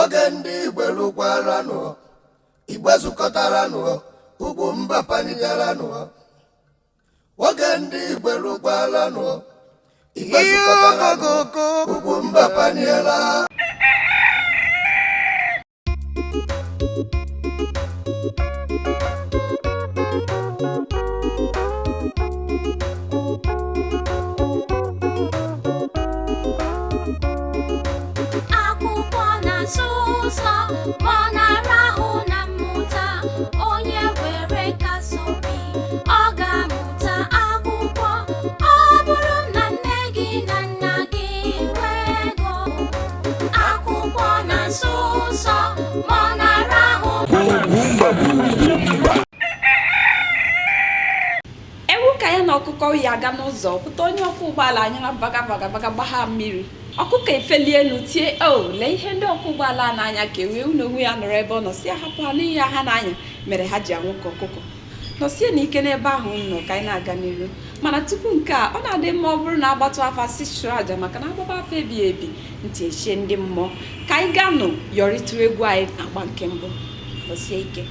Oge ndị Igbo lụkwaranụ, Igbo zukọtaranụ, ugwu mba panigaranụ. Oge ndị Igbo lụkwaranụ, Igbo zukọtaranụ, ugwu mba paniela. Akwụkwọ na-asụ ụsọ ma ọ na-arahụ na mmụta. Onye were nkasi obi, ọ ga-amụta akwụkwọ. Ọ bụrụ na nne gị na nna gị nwee ego. Akwụkwọ na-asụ ụsọ ma ọ na-arahụ. Ewu ka ya na ọkụkọ ya aga n'ụzọ pụta, onye ọkwọ ụgbọala anyara vaga vaga vaga gbagha mmiri. Ọkụkọ efeli elu tie, "O lee ihe ndị ọkwọ ụgbọala na-anya!" Ka ewu ewu na onwe ya nọrọ ebe ọ nọ si hapụ ha n'ihe ha na-anya mere ha ji anwụ ka ọkụkọ. Nọsie n'ike n'ebe ahụ nọ ka anyị na-aga n'iru. Mana tupu nke a, ọ na-adị mma ọ bụrụ na agbatụ afa si chụọ aja, maka na agbaba afa ebighị ebi, ntị echie ndị mmụọ. Ka anyị gaa nụ yọrịtụ egwu anyị agba nke mbụ. Nọsie ike.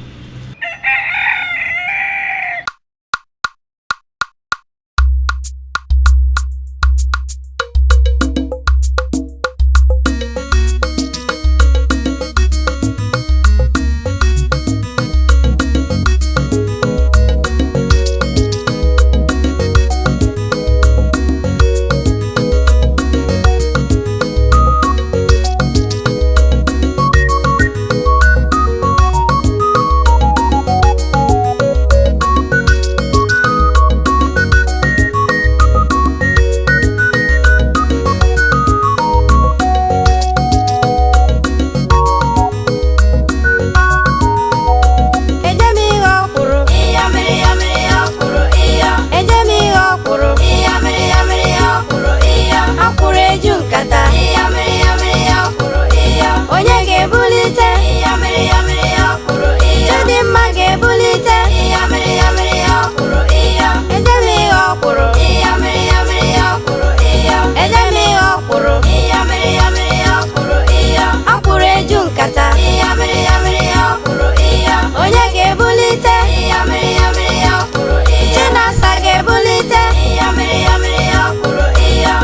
Eje m ihe ọkwụrụ. Ịya mmiri ya mmiri ya kwuru ịya. Eje m ihe ọkwụrụ. Ịya mmiri ya mmiri ya kwuru ịya. Akwụrụ eju nkata. Ịya mmiri ya mmiri ya kwuru ịya. Onye ga-ebulite? Ịya mmiri ya mmiri ya kwuru ịya. Chidimma ga-ebulite. Ịya mmiri ya mmiri ya kwuru ịya. Eje m ihe ọkwụrụ. Ịya mmiri ya mmiri ya kwuru ịya. Eje m ihe ọkwụrụ. Ịya mmiri ya mmiri ya kwuru ịya. Akwụrụ eju nkata. Ịya mmiri ya mmiri ya kwuru ịya. Onye ga-ebulite? Ịya mmiri ya mmiri ya kwuru ịya. Chinasa ga-ebulite. Ịya mmiri ya mmiri ya kwuru ịya.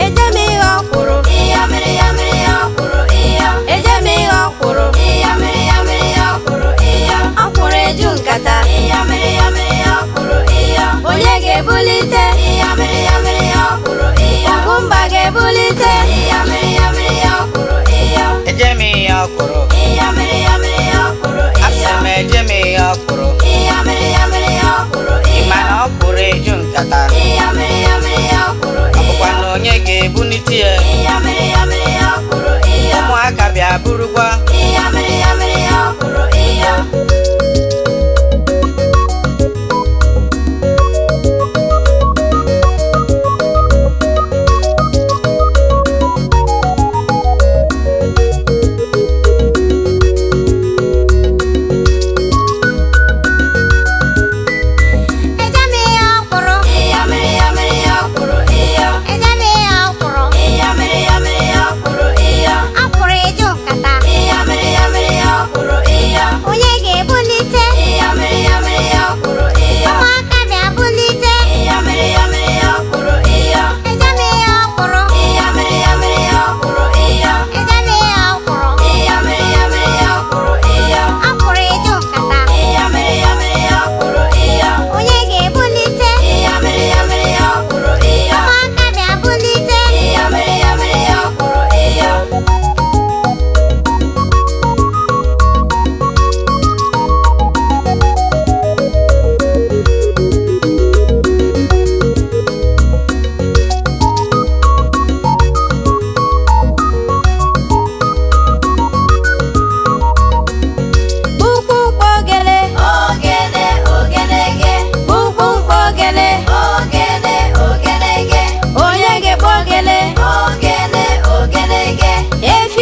Eje m ihe ọkwụrụ. Ịya mmiri ya mmiri ya kwuru ịya. Eje m ihe ọkwụrụ. Ịya mmiri ya mmiri ya kwuru ịya. Akwụrụ eju nkata. Ịya mmiri ya mmiri ya kwuru ịya. Onye ga-ebulite? Ịya mmiri ya mmiri ya kwuru ịya. Ugwumba ga-ebulite. Ịya mmiri ya mmiri ya kwuru ịya. Eje m ihe ọkwụrụ. Ịya mmiri ya mmiri ya kwuru Asị ịya. m eje m ihe ọkwụrụ. Ịya mmiri ya mmiri ya kwuru Ị ma ịya. na ọkwụrụ eju nkata. Ịya mmiri ya mmiri ya kwuru Ọ bụkwa ịya. na onye ga-ebunite ya? Ịya mmiri ya mmiri ya kwuru ịya. Ụmụaka bịa burukwa. Ịya mmiri ya mmiri ya kwuru ịya. Eje m ihe ọkwụrụ. Ịya mmiri ya mmiri ya kwuru ịya. Eje m ihe ọkwụrụ. Ịya mmiri ya mmiri ya kwuru ịya. Akwụrụ eju nkata. Ịya mmiri ya mmiri ya kwuru ịya. Onye ga-ebulite? Ịya mmiri ya mmiri ya kwuru ịya. Ụmụaka bịa bulite. Ịya mmiri ya mmiri ya kwuru ịya. Eje m ihe ọkwụrụ. Ịya mmiri ya mmiri ya kwuru ịya. Eje m ihe ọkwụrụ. Ịya mmiri ya mmiri ya kwuru ịya. Akwụrụ eju nkata. Ịya mmiri ya mmiri ya kwuru ịya. Onye ga-ebulite? Ịya mmiri ya mmiri ya kwuru ịya. Ụmụaka bịa bulite. Ịya mmiri ya mmiri ya kwuru ịya. Ukwu mkpọ ogele. Ogene ogenege. Ukwu mkpọ ogele. Ogene ogenege. Onye ga-ekpo ogele? Ogene ogenege. Efi.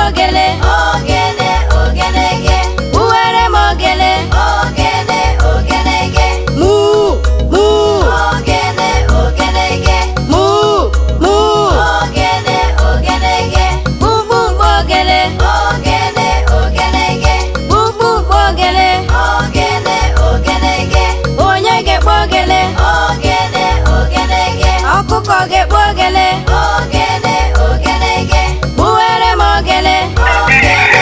ogele. Ogele ogelege. Gbuwere m ogele. Ogele ogelege. Muu muu. Ogele ogelege. Muu muu. Ogele ogelege. Kpukpukpu ogele. Ogele ogelege. Kpukpukpu ogele. Ogele ogelege. Onye ga-ekpu ogele? Ogele ogelege. Ọkụkọ ga-ekpu ogele. Ogele ogelege. Gbuwere m ogele. Ogele.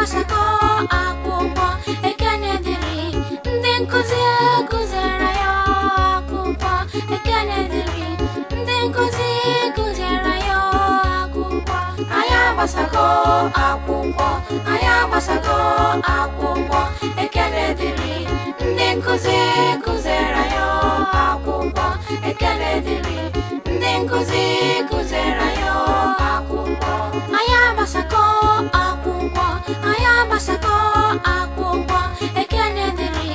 agbasago akwụkwọ. Ekene dịrị ndị nkụzi kụziere ya akwụkwọ. Ekene dịrị ndị nkụzi kụziere ya akwụkwọ. Anyị agbasago akwụkwọ, anyị agbasago akwụkwọ. Ekene dịrị ndị nkụzi kụziere ya akwụkwọ. Ekene dịrị ndị nkụzi kụziere ya akwụkwọ. Anyị agbasago akwụkwọ, anyị agbasago akwụkwọ. Ekene dịrị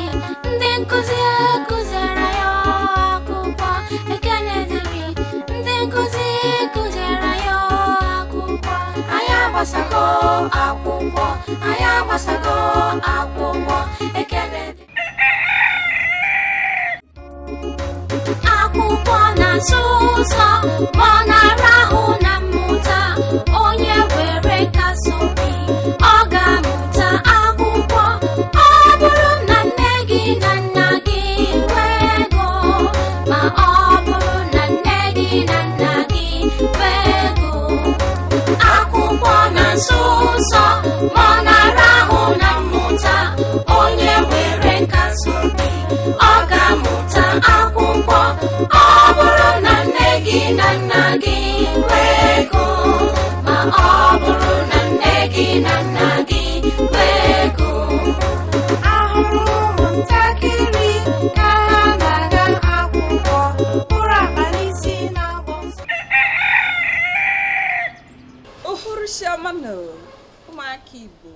ndị nkụzi kụziere ya akwụkwọ. Ekene dịrị ndị nkụzi kụziere ya akwụkwọ. Anyị agbasago akwụkwọ, anyị agbasago akwụkwọ. Ekene dịrị. Akwụkwọ na-asụ ụzọ ma ọ na-arahụ na mmụta. Onye were nkasi obi, ọ ga-amụta akwụkwọ. Ọ bụrụ na nne gị na nna gị nwee ego, ma ọ bụrụ na nne gị na nna gị nwee ego. Akwụkwọ na-asụ ụzọ ma ọ na-arahụ na mmụta. Onye nwere nkasi obi, ọ ga-amụta akwụkwọ. Ọ bụrụ na nne gị na nna gị nwee ego, ma ọ bụrụ na nne gị na nna gị nwee ego. Ahụrụ ụmụntakịrị ka ha na-aga akwụkwọ, bụrụ akpa n'isi na-agba ọsọ. Uhuruchi ọma na ụmụaka Igbo.